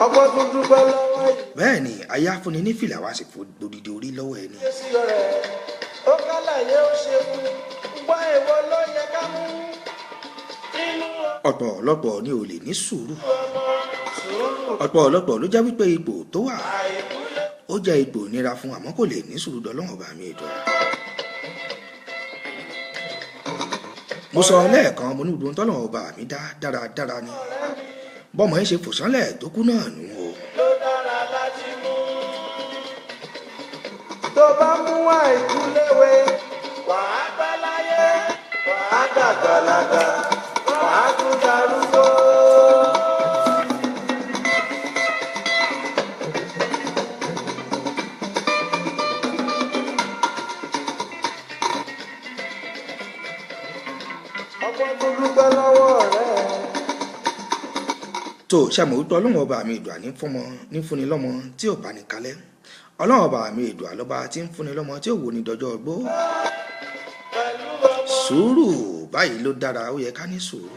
Ọkọ tún dúpẹ́ lọ́wọ́ yìí. Bẹ́ẹ̀ ni aya fúnni ní fìlà wá sì fò gbòdìdì orí lọ́wọ́ ẹni. Sí ọ̀rẹ́ ó kálàyé ó ṣe fún. Gbọ́ èwo ló yẹ ká mú nínú Ọ̀pọ̀lọpọ̀ ni ò lè ní sùúrù. Ọmọ sùúrù. Ọ̀pọ̀lọpọ̀ ló jẹ́ wípé ipò tó wà Àìkú lé. ó jẹ́ ipò ìnira fún, àmọ́ kò lè ní sùúrù dọ́lọ́wọ̀n ọba mi ètò. Mo sọ lẹ́ẹ̀kan, mo ní gbogbo tọ́lọ́wọ̀n ọba mi dá dáradára ni. Bọ́mọ yẹn ṣe fòsánlẹ̀ tó kú náà nù o. Ló dára láti mú. Tó bá mú àìkú léwe, wàá pẹ́ láyé, wàá dàgbàlagbà, wàá tún darúgbó. Ọpẹ́ tó dúpẹ́ lọ́wọ́ rẹ̀. Tó ṣàmọ̀ wípé ọlọ́run ọba mi ìdùà ní fọmọ ní fúnni lọ́mọ tí ò bá ní kalẹ̀. Ọlọ́run ọba mi ìdùà lọ́ba tí ń fúnni lọ́mọ tí ò wò ní dọjọ́ ọgbó. Pẹ̀lú ọmọ Sùúrù báyìí ló dára, ó yẹ ká ní sùúrù.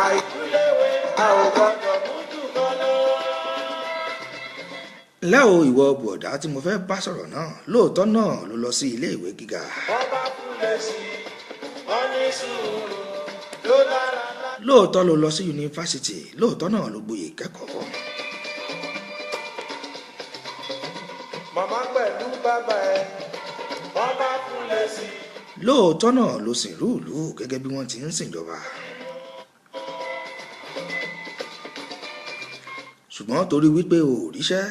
àìkú léwe, a ò gbọ́dọ̀ mú jù kan lọ. Ǹlẹ́ o, ìwọ bùọ̀dá tí mo fẹ́ bá sọ̀rọ̀ náà, lóòótọ́ náà ló lọ sí ilé ìwé gíga. Wọ́n bá kúlẹ̀ sí i, wọ́n ní sùúrù ló dára láti. Lóòótọ́ ló lọ sí yunifásitì, lóòótọ́ náà ló gboyè kẹ́kọ̀ọ́. Màmá pẹ̀lú bàbá ẹ̀, wọ́n bá kúlẹ̀ sí i. Lóòótọ́ náà ló sìn rúùlù gẹ́gẹ́ bí wọ́n ti ń sìnjọba. Ṣùgbọ́n torí wípé o ò ríṣẹ́,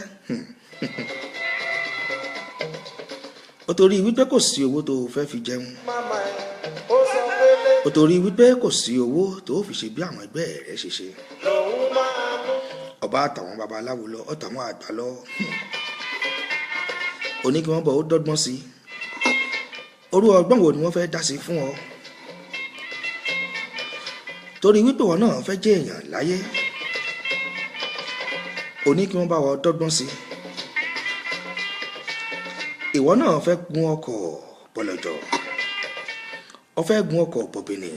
ó torí wípé kò sí owó tó o fẹ́ fi jẹun, Màmá ẹ̀, ó sọ pé lé ó torí wípé kò sí owó tó o fi ṣe bí àwọn ẹgbẹ́ rẹ ṣe ṣe. lòun máa mú. Ọba àtàwọn babaláwo lọ, ọ̀tàwọn àgbà lọ, ó ní kí wọ́n bọ̀ ó dọ́gbọ́n sí i. Orú ọgbọ́n wo ni wọ́n fẹ́ dá sí fún ọ? Torí wípé wọn náà fẹ́ jẹ́ èèyàn láyé, ó ní kí wọ́n bá wọn dọ́gbọ́n sí i. Ìwọ náà fẹ́ gun ọkọ̀ bọ̀lọ̀jọ̀, ó fẹ́ gun ọkọ̀ bọ̀bìnì,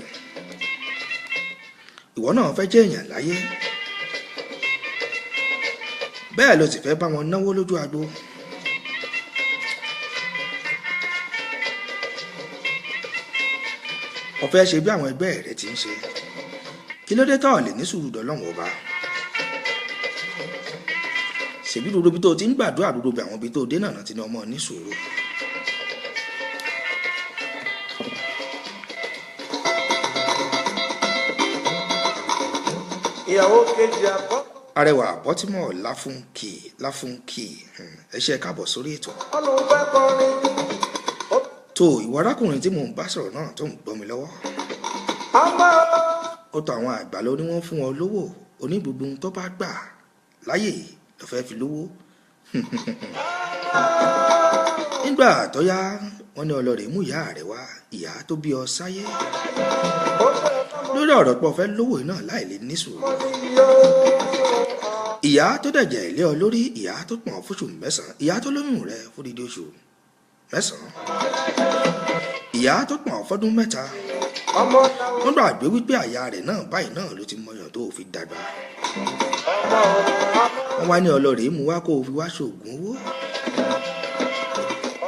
ìwọ náà fẹ́ jẹ́ èèyàn láyé, bẹ́ẹ̀ ló sì fẹ́ bá wọn náwó lójú agbo. Ó fẹ́ ṣe bí àwọn ẹgbẹ́ rẹ ti ń ṣe. Kí ló dé tọ́ lè ní sùúrù dọ́lọ́wọ́n ọba? Ṣèbí gbogbo ibi tó ti ń gbàdúrà, gbogbo ibi àwọn ibi tó dé náà ti ní ọmọ ní sùúrù. Ìyàwó kejì àkọ́kọ́. Arẹwà Bọ́tímọ̀ Láfúnkì Láfúnkì, ẹ ṣé, káàbọ̀ sórí ètò. Ọlọ́run fẹ́ kọrin. Ó Tó ìwọ arákùnrin tí mò ń bá sọ̀rọ̀ náà tó ń gbọ́ mi lọ́wọ́, àmọ́ ó tọ àwọn àgbà lọ ní wọ́n fún wọn lówó onígbogbo tó bá gbà láyè ló fẹ́ fi lówó. Nígbà tó yá, wọ́n ní ọlọ́rẹ̀ mú ìyá rẹ̀ wá, ìyá tó bí ọ sáyé, ó fẹ́ ọmọ lórí ọ̀rọ̀ pọ̀ fẹ́ lówó náà láì lè ní sùúrù. ní yóò. Ìyá tó dẹ̀jẹ̀ lé ọ lórí, ìyá tó pọ̀n fóṣù 9, ìyá tó lóyún rẹ fódìdí oṣù 9, ìyá tó pọ̀n fọ́dún 3. Ọmọ làwọn Wọ́n gbàgbé wípé àyà rẹ̀ náà báyìí náà ló ti mọyàn tó fi dàgbà. ọmọ ọmọ Wọ́n wá ní ọlọ́rẹ̀ mú wá kó o fi wá ṣoògùn owó.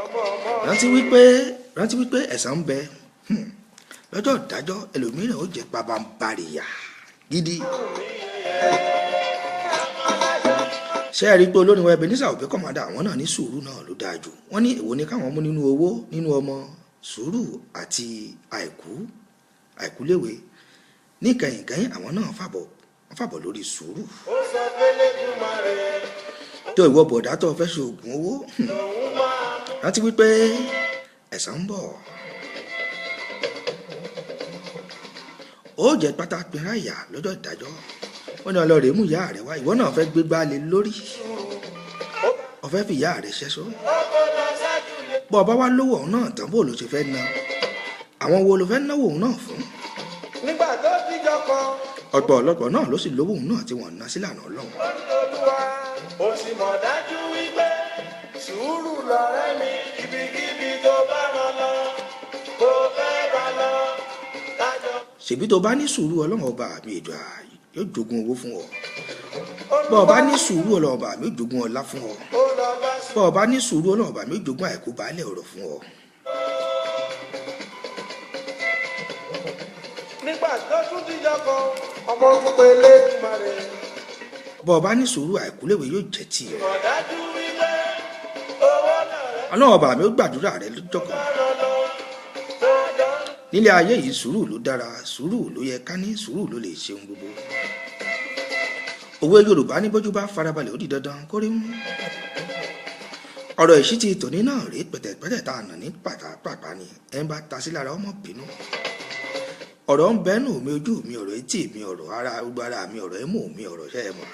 ọmọ ọmọ. Rántí wípé ẹ̀san ń bẹ. Lọ́jọ́ ìdájọ́, ẹlòmíràn ó jẹ́ pabambarìyà gidi. Ṣé ẹ rí i pé olórin wa Ebenezer Obey Commander, àwọn náà ní sùúrù náà ló dáa jù. Wọ́n ní èwo ni káwọn mú nínú owó, nínú ọmọ, sùúrù àti àìkú àìkúléwe? Ní kẹyìnkẹyìn, àwọn náà fàbọ̀, wọ́n fàbọ̀ lórí sùúrù. Ó sọ pé lẹ́dùnmarè Tó ìwọ bọ̀dá tó fẹ́ ṣe oògùn owó, lòun máa mú. rántí wípé ẹ̀san ń bọ̀. Ó jẹ́ pátá pinra ìyà lọ́jọ́ ìdájọ́. Wọ́n ní ọlọ́rẹ̀ mú ìyá rẹ̀ wá, ìwọ náà fẹ́ gbégbá lé lórí, ó fẹ́ fi ìyá rẹ̀ ṣẹ́ṣọ́. Ó kó lọ sájú lé. Bọ́ ọba wá lówó ọ̀hún náà tán, bó ló ṣe fẹ́ ná? Àwọn wo ló fẹ́ náwó òun náà fún? Nígbà tó díjọ kan. Ọ̀pọ̀ ọ̀lọ́pọ̀ náà ló sì lówó òun náà tí wọ́n ná sílànà Ọlọ́run. Ó ní Olúwa, ó sì mọ̀ dájú wípé sùúrù lọ̀rẹ́ mi, ibikíbi tó bá rán lọ, kó fẹ́ bá lọ kájọ. Ṣèbí tó bá ní sùúrù, Ọlọ́run ọba mi èdè yóò jogún owó fún ọ. Bọ́ ọba ní sùúrù, Ọlọ́run ọba mi yóò jogún ọlá fún ọ. Ó lọ bá sùn. Bọ́ ọba ní sùúrù, Ọlọ́run ọba mi yóò jogún àìkú baálẹ̀ ọ̀rọ̀ fún ọ. Nígbà tó tún díjọ kan, ọmọ ń pe Lédùmarè. Bọ́ ọ bá ní sùúrù, àìkúléwé yóò jẹ́ tiẹ̀. Mọ̀ dájú wípé owó lọ̀rẹ́ Ọlọ́run ọba mi ó gbàdúrà rẹ lọ́jọ́ kan. bá rán lọ. Tó jọ ń Nílé ayé yìí, sùúrù ló dára, sùúrù ló yẹ ká ní, sùúrù ló lè ṣe ohun gbogbo. Òwe Yorùbá ní bójú bá farabalẹ̀, ó di dandan kó rí mú. Ọ̀rọ̀ ìṣítí tòní náà rèé, pẹ̀tẹ̀pẹ̀tẹ̀ tá a nà ní pàtàpàpà ni ẹ̀ ń bá ta sí lára ọmọ bínú. Ọ̀rọ̀ ń bẹ́nu mi, ojú mi ọ̀rọ̀, etí mi ọ̀rọ̀, ara gbogbo ara mi ọ̀rọ̀, ẹ̀mú mi ọ̀rọ̀, ṣẹ́ ẹ mọ̀?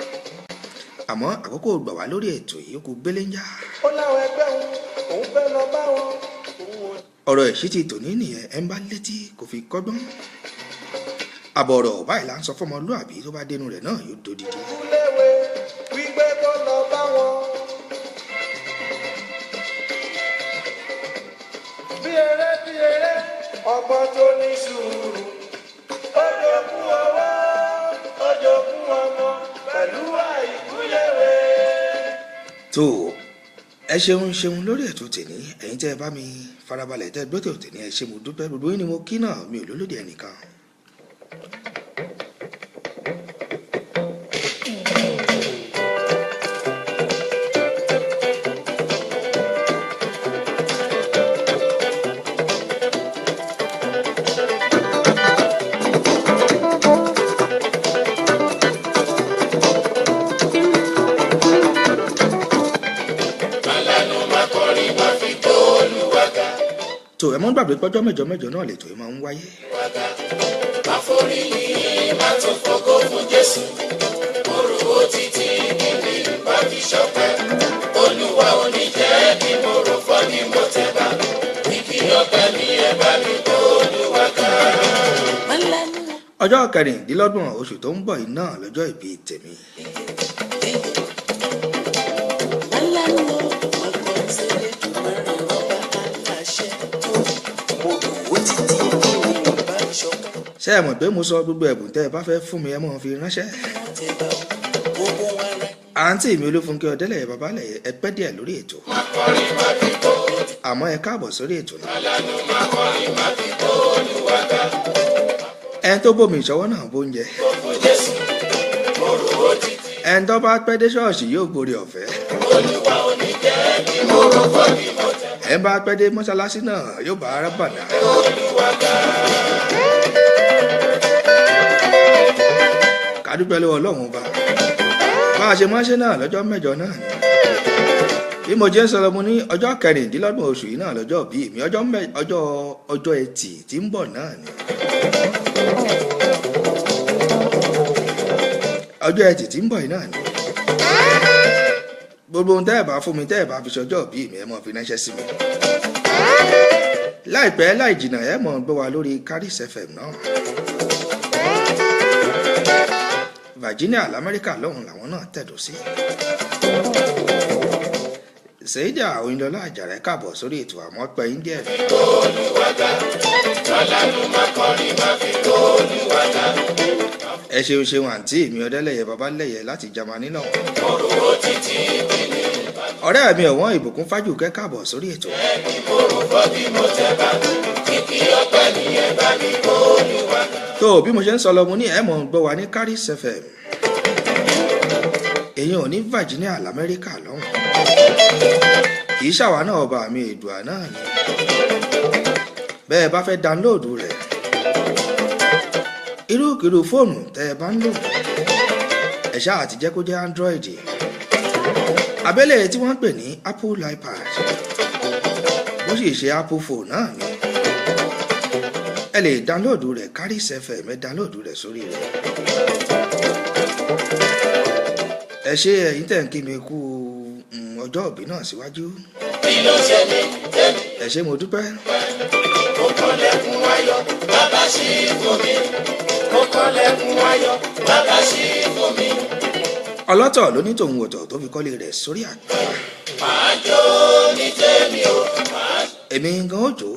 Àmọ́ àkókò gbà wá lórí ètò yìí kú gbéléńjà. Ó láwọn ẹgbẹ́ òun, òun fẹ́ lọ bá wọn. Òun ò Ọ̀rọ̀ ìṣítí tòní nìyẹn. Ẹ̀ ń bá létí kò fi kọ́gbọ́n. Àbọ̀ ọ̀rọ̀ báyìí là ń sọ fọmọlúàbí, tó bá dénú rẹ̀ náà yóò dodidi. kú léwe wípé kó lọ bá wọn. Bí eré bí eré, ọgbọ́n tó ní sùúrù. Ó jogún owó, ó jogún ọmọ pẹ̀lú àìkú léwe. Tó ẹ ṣeun ṣeun lórí ètò tèní. Ẹ̀yin tẹ́ ẹ bá mi farabalẹ̀ tẹ́ ẹ gbọ́ tètè ní, ẹ ṣé, mo dúpẹ́. Gbogbo yín ni mo kí náà, mi ò lólódì ẹnìkan. Tó ẹ mọ́ gbàgbé pọ́jọ́ mẹ́jọ mẹ́jọ náà lètò yìí máa ń wáyé. Àforí yìí má tún fògo fún Jésù. Mo rò ó títí, kí ni bá fi ṣọpẹ́? Olúwa ò ní jẹ́ kí mo rò fọ́ ni mo tẹ̀ bá. Kìkì ọpẹ́ mi, ẹ bá mi kó Olúwa ká. Ọjọ́ 26 oṣù tó ń bọ̀ yìí náà lọ́jọ́ ìbí tèmi. Alánú máa kọrin sẹ́lẹ̀dùmarè ọba aláṣẹ tó. Mo rò ó títí, kí ni bá fi ṣọpẹ́? Ṣé ẹ mọ̀ pé mo sọ, gbogbo ẹ̀bùn tẹ́ ẹ bá fẹ́ fún mi, ẹ mọ̀ fi ránṣẹ́. Mo tẹ̀ bá gbogbo ara. Àǹtí mi Olúfúnkẹ́ Ọ̀dẹ́lẹ̀ babalẹ̀, ẹ pẹ́ díẹ̀ lórí ètò, àmọ́ ẹ káàbọ̀ sórí ètò náà. Ẹni tó bómi ìṣọwọ́ náà bóúnjẹ, ẹni tó bá pẹ́ dé ṣọ́ọ̀ṣì yóò gborí ọ̀fẹ́, ẹ bá pẹ́ dé mọ́ṣáláṣí náà yóò bá ara bàdà. Ká dúpẹ́ lọ́wọ́ Ọlọ́run ọba. Bá a ṣe máa ṣe náà lọ́jọ́ mẹ́jọ náà ni bí mo jẹ́ ń sọ̀rọ̀, mo ní ọjọ́ 26 oṣù yìí náà lọ́jọ́ bíi mi, ọjọ́ mẹ́ ọjọ́ ọjọ́ Ẹtì tí ń bọ̀ náà ni, ọjọ́ Ẹtì tí ń bọ̀ yìí náà ni. Gbogbo ohun tẹ́ ẹ̀ bá fún mi, tẹ́ ẹ̀ bá fi ṣọjọ́ bíi mi, ẹ mọ̀ fi ránṣẹ́ sí mi. Láìpẹ́ láì jìnnà, ẹ mọ̀ gbọ́ wa lórí Caris FM náà. Virginia lamẹ́ríkà lọ́hùn làwọn náà tẹ̀dó sí. Ṣèyídà Oyinlọlá Àjàrẹ́, káàbọ̀ sórí ètò, àmọ́ pẹ́yìn díẹ̀. Ẹ ṣeun ṣeun, àǹtí mi Ọdẹ́lẹ̀yẹ Babalẹ́yẹ láti Jámánì náà. Ọ̀rẹ́ mi ọ̀wọ́n Ìbùkún Fájùkẹ́, káàbọ̀ sórí ètò. Tó bí mo ṣe ń sọ lọ, mo ní ẹ mọ̀ ń gbọ́ wa ní Caris FM, èyí ò ní Virginia lamẹ́ríkà lọ́hùn. Kì í ṣàwa náà, ọba mi Èdùà náà ni. Bẹ́ẹ̀ bá fẹ́ download rẹ̀, irúkirú fóònù tẹ́ ẹ bá ń lò, ẹ ṣáà ti jẹ́ kó jẹ́ Android abẹ́lẹ̀ tí wọ́n ń pè ní Apple iPad, bó sì ṣe Apple phone náà ni, ẹ lè download rẹ̀. Caris FM, ẹ download rẹ̀ sórí rẹ̀. Ẹ ṣé ẹ̀yin tẹ̀ ń kí mi kú ọjọ́ ìbí náà síwájú. Kí ló ṣe mí tẹ́mi? Ẹ ṣé, mo dúpẹ́. Mo kànlẹ̀kùn ayọ̀, bàbá ṣí fún mi. Mo kànlẹ̀kùn ayọ̀, bàbá ṣí fún mi. Ọlọ́tọ̀ ló ní tòun ọ̀tọ̀ tó fi kọ́lé rẹ̀ sórí àgbà. Màá jó ní tèmi o, màá Èmi gan ó jó.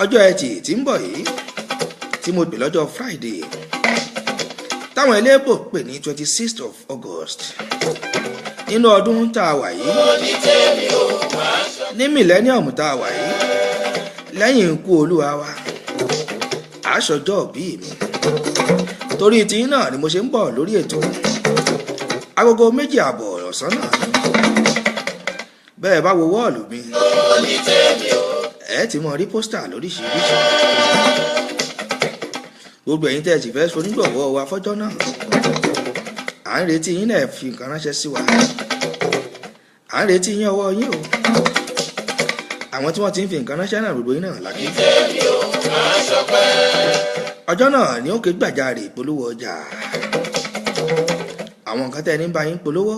Ọjọ́ Ẹtì tí ń bọ̀ yìí tí mo pè lọ́jọ́ Friday, táwọn eléèbò pè ní 26th of August nínú ọdún tá a wà yìí, jó ní tèmi o, màá ní millennium tá a wà yìí, lẹ́yìn ikú Olúwa wa. Àṣọjọ́ bí mi torí tiyín náà ni mo ṣe ń bọ̀ lórí ètò. Agogo 2:30 ọ̀sán náà ni. Bẹ́ẹ̀ bá wo wọ́ọ̀lù mi, ẹ ti mọ rí pósítà lóríṣiríṣi. Gbogbo ẹ̀yin tẹ́ ẹ sì fẹ́ sonígbọ̀wọ́ wa fọ́jọ́ náà, à ń retí yín náà, fi nǹkan ránṣẹ́ sí wa. À ń retí yín, ọwọ́ yín o. Àwọn tí wọ́n ti ń fi nǹkan ránṣẹ́ náà, gbogbo yín náà lákì. Ọjọ́ náà ni ó ké gbàjarè ìpolówó ọjà, àwọn nǹkan tẹ́ ẹ ní bá yín polówó.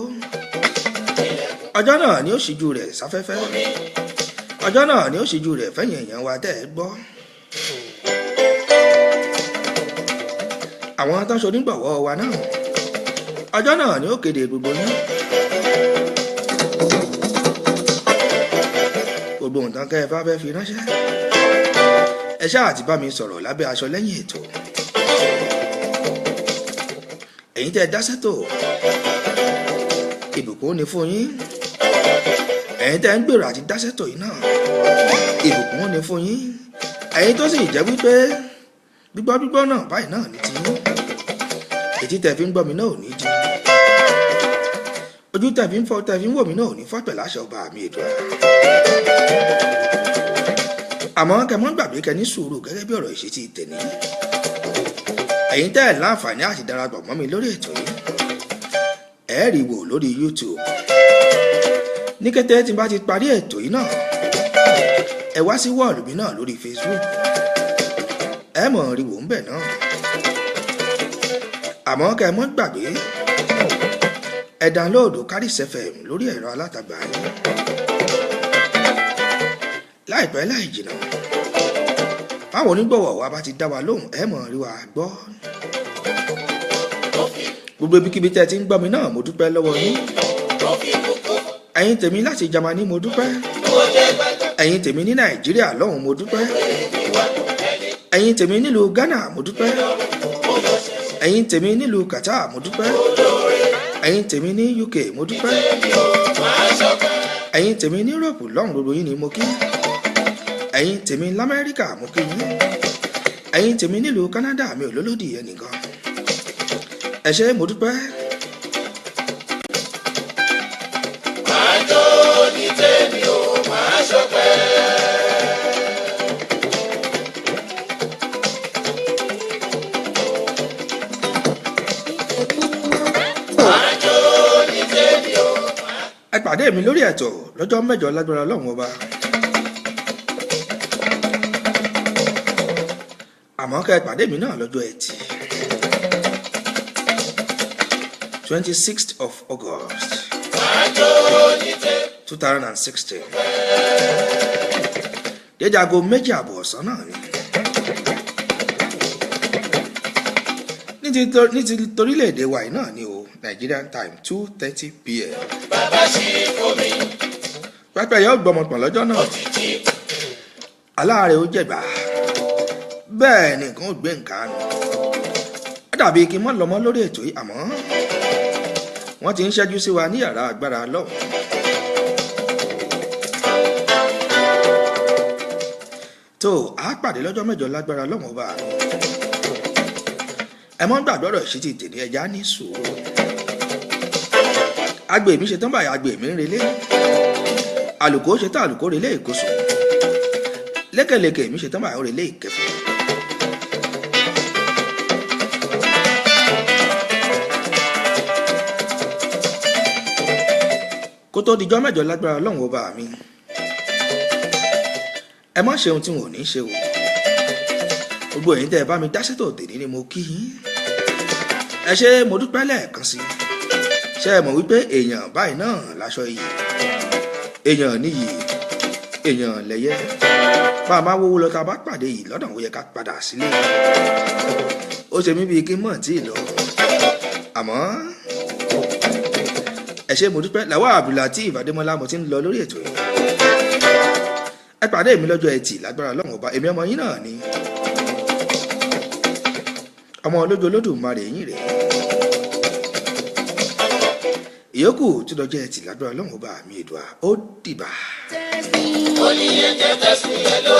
Ọjọ́ náà ni ó ṣíjú rẹ̀ sáfẹ́fẹ́. Ọjọ́ náà ni ó ṣíjú rẹ̀ fẹ́yìn èèyàn wa tẹ́ ẹ gbọ́. Àwọn tó ń ṣonígbọ̀wọ́ wa náà, ọjọ́ náà ni ó kéde gbogbo yín. Gbogbo nǹkan kẹ́ ẹ bá fẹ́ fi ránṣẹ́, ẹ ṣáà ti bá mi sọ̀rọ̀ lábẹ́ aṣọ lẹ́yìn ètò. Ẹ̀yin tẹ́ ẹ dá sẹ́tò, ìbùkún ni fún yín. Ẹ̀yin tẹ́ ń gbèrò àti dá sẹ́tò yìí náà, ìbùkún ni fún yín. Ẹ̀yin tó sì jẹ́ wípé gbígbọ́ gbígbọ́ náà báyìí náà ní tiyín, ètí tẹ́ fi ń gbọ́ mi náà ò ní di, ojú tẹ́ fi ń fọ́ tẹ́ fi ń wò mí náà ò ní fọ́ pẹ̀lú àṣẹ ọba mi ètò. Àmọ́ kẹ́ mọ́ gbàgbé kẹ́ ní sùúrù gẹ́gẹ́ bí ọ̀rọ̀ ìṣesí tẹ̀ní. Ẹ̀yin tẹ́ ẹ̀ láǹfààní àti darapọ̀ mọ́ mi lórí ètò yìí, ẹ rí wò lórí YouTube. Ní kété tí n bá ti parí ètò yìí náà, ẹ wá sí wọ́ọ̀lù mi náà lórí Facebook, ẹ mọ̀ rí wò ń bẹ̀ náà. Àmọ́ kẹ́ ẹ mọ́ gbàgbé, ẹ dánlóòdù Karis FM lórí ẹ̀rọ alátagbà yín. Láìpẹ́ láì jìnnà, báwọn onígbọ̀wọ̀ wa bá ti dá wa lóhùn, ẹ mọ̀ rí wa gbọ́. Gbogbo ibikíbi tẹ́ ẹ ti ń gbọ́ mi náà, mo dúpẹ́ lọ́wọ́ yín. Ẹ̀yin tèmi láti Jámánì, mo dúpẹ́. Ẹ̀yin tèmi ní Nàìjíríà lọ́hùn, mo dúpẹ́. Ẹ̀yin tèmi nílùú Ghana, mo dúpẹ́. Ẹ̀yin tèmi nílùú Qatar, mo dúpẹ́. Ẹ̀yin tèmi ní UK, mo dúpẹ́. Ẹ̀yin tèmi ní Europe lọ́hùn, gbogbo yín ni mo kí. Ẹ̀yin tèmi l'Amẹ́ríkà, mo kí yín. Ẹ̀yin tèmi nílùú Canada, mi ò lólódì ẹnìkan. Ẹ ṣé, mo dúpẹ́. Màá jó ní tèmi o, màá ṣọpẹ́. Màá jó ní tèmi o. Ẹ pàdé mi lórí ẹ̀tọ́ lọ́jọ́ 8 lágbára Ọlọ́run ọba. Àmọ́ kẹ́ ẹ pàdé mi náà lọ́jọ́ Ẹtì, 26th of August, Màá jó ní tèmi. 2016, dédé aago 2:30 ọ̀sán náà ni. Ní ti torílẹ̀-èdè wa yìí náà ni o, Nigerian time, 2:30 p.m. Bàbá ṣí fún mi, Pẹ́pẹ́ yóò gbọmọ pọ̀n lọ́jọ́ náà. títí Aláàárẹ̀ ó jẹ̀gbà, bẹ́ẹ̀ ni nǹkan ò gbé nǹkan nù. Ó dàbí kí n mọ́ lọ́mọ́ lórí ètò yìí, àmọ́ wọ́n ti ń ṣẹ́jú sí wa ní yàrá agbára lọ́hùn. Tó a pàdé lọ́jọ́ 8 lágbára lọ́hùn ọba mi. Ẹ mọ́ gbàgbọ́rọ̀ ìṣítí tèmi, ẹja ní sùúrù. Agbe mi ṣetán báyìí, agbe mi ń relé. Àlùkò ṣetán, àlùkò relé ìkóso. Lékèlékè mi ṣetán báyìí, ó relé ìkẹfẹ. Kó tó dijọ́ 8 lágbára Ọlọ́run ọba mi, ẹ má ṣe ohun tí wọn ò ní ṣe o. Gbogbo ẹ̀yin tẹ́ ẹ bá mi dá sétò tèmi ni mo kí yín. Ẹ ṣé, mo dúpẹ́ lẹ́ẹ̀kan sí i. Ṣé ẹ mọ̀ wípé èèyàn báyìí náà láṣọ iyì, èèyàn níyì, èèyàn lẹ́yẹ. Bá a máa wówó lọ, tá a bá pàdé yìí lọ́dọ̀, ó yẹ ká padà sílé. Ó ṣe mí bíi kí n mọ̀ tí ì lọ, àmọ́ ẹ ṣé, mo dúpẹ́. Làwọn Abdulateef Adémọ́lá, mo ti ń lọ lórí ètò yìí. Ẹ pàdé mi lọ́jọ́ Ẹtì lágbára Ọlọ́run ọba. Èmi ọmọ yín náà ni, ọmọ olójú Olódùmarè yín rèé. Ìyókù tí lọ́jọ́ Ẹtì lágbára Ọlọ́run ọba mi Èdùà, ó dìbà. Ó ní ẹ̀jẹ̀ tẹ̀sí ẹ̀ lọ.